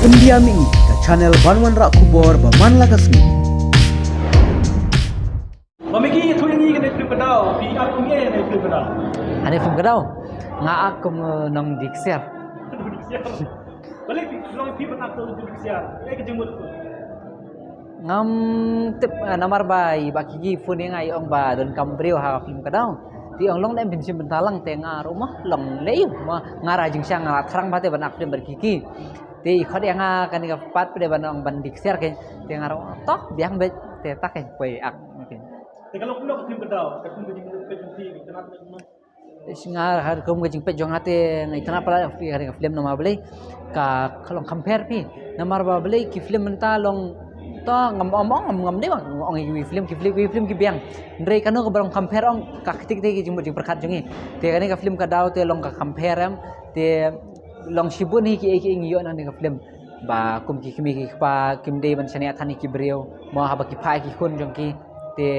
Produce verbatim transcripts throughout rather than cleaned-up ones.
India Mini, ka channel ban wanrah khubor ba man la ka sngi. Ba me ki thu ngi kane film ka daw, pi ar kum ye ne film ka daw. Ane film ka daw. Nga ak kum, eh, nong Diksiar. Balik long pi ban ak to Diksiar. Eh, ka jingmut. Ngam tip, eh, namar ba i ba ki ki phone nga i ong ba don kam briew ha film ka daw. Te ong long ne pynshim bynta lang te nga ruh ma long lei ma nga ra jingshang nga thrang ba te ban ak film bad ki ki. Te i khot ïa nga kane ka pat pde ban ong ban Diksiar ke. Te nga ruh toh biang bad te tak ke poi ak. Okay. Te ka long kumno ka film ka daw, ka film ka jingmut ka jingmut ka jingmut. Nga har kum ka jingpeit jong nga te nga itynnad palat ïa ka film namar balei ka, ka long compare phi. Namar ba balei ki film mynta long to ngam ong ong ngam ngam dei ba ong ïa ki film ki film ki film ki biang. Hynrei kano kaba long compare ong ka ktik te ki jingmut jingpyrkhat jong ngi. Te kane ka film ka daw te long ka compare em te long shibun hi ki ei ki ei ngi ïoh na kane ka film. Ba kum ki kmie ki kpa kim dei ban shaniah than ïa ki briew mo haba ki phah ïa ki khun jong ki. Te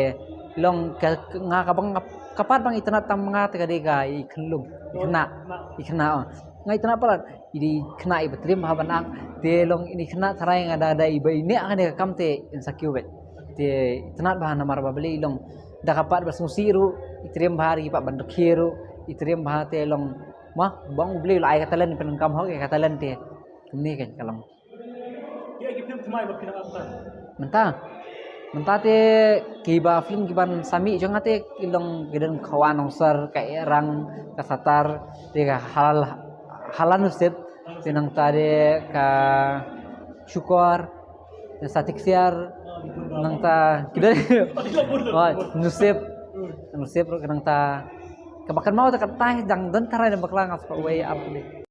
long ka nga ka bang ka pat bang itynnad tam nga te ka dei ka i khyllung i khynnah i khynnah. Oh. Nga itynnad palat i dei i khynnah iba triem bha ban ak te long i khynnah tharai nga da da iba i neh kane ka kam te insecure bad te itynnad bha namar ba balei long da ka pat ba sngewsih ruh i triem bha ri pat ban rkhie ruh i triem bha te long ma bang u Blei u la ai ka talent pyndonkam hok ïa ka talent te kumne kan ka long. Ki ai ki film thymmai ba phi nang ap ban? Mynta. Mynta te kiba film kiban sa mih jong nga te ki long ki don Khawa Nongsor, Ka Erang, Ka Satar, te ka Halal, Halal Nusip, te nangta de ka Shukor, te Sa Tiksiar, nangta ki don. Oh, Nusip. Nusip ruh nangta kaba kynmaw te katai dang don tharai na bakla nga spa wei ap de.